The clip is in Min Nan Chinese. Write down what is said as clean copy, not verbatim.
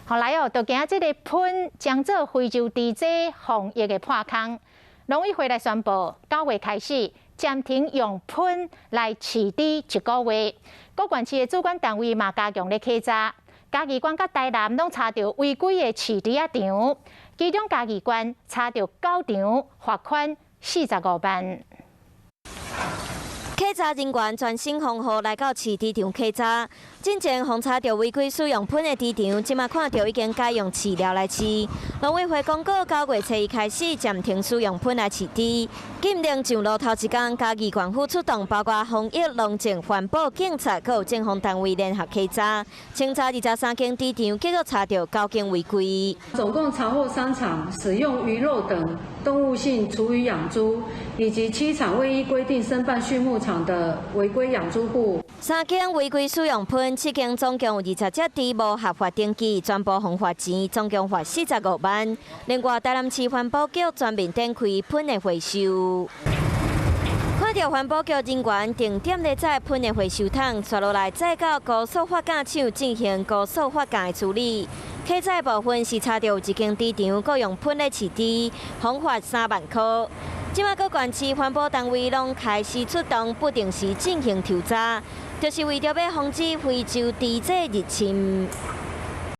後來哦，就驚這个噴將做非洲豬災防疫的破空。農委會來宣布，9月開始暫停用噴來飼豬一個月。各縣市的主管單位嘛加強咧稽查，嘉義縣佮台南攏查著違規的飼豬仔場，其中嘉義縣查著九場，罰款45萬。稽查人員全身防護來到飼豬場稽查，進前予查著違規使用噴的豬場，這馬看著已經改用飼料來飼。農委會公告，9月初一開始暫停使用噴來飼豬。禁令上路頭一工，嘉義縣府出動，包括防疫、農政、環保、警察，閣有政防單位聯合稽查，清查23間豬場，結果查著九間違規。總共查獲三場使用魚肉等動物性廚餘養豬，以及7場未依規定申辦畜牧場的違規養豬戶。三間違規使用噴，7間總共有20隻豬無合法登記，全部予罰錢，總共罰45萬。另外，台南市環保局全面展開噴的回收。看著環保局人員定點咧載噴的回收桶，紲落來載到高速發酵廠進行高速發酵的處理。稽查部分是查著有一間豬場，閣用噴咧飼豬，予罰3萬箍。這馬各縣市環保單位攏開始出動，不定時進行抽查，就是為著欲防止非洲豬災入侵。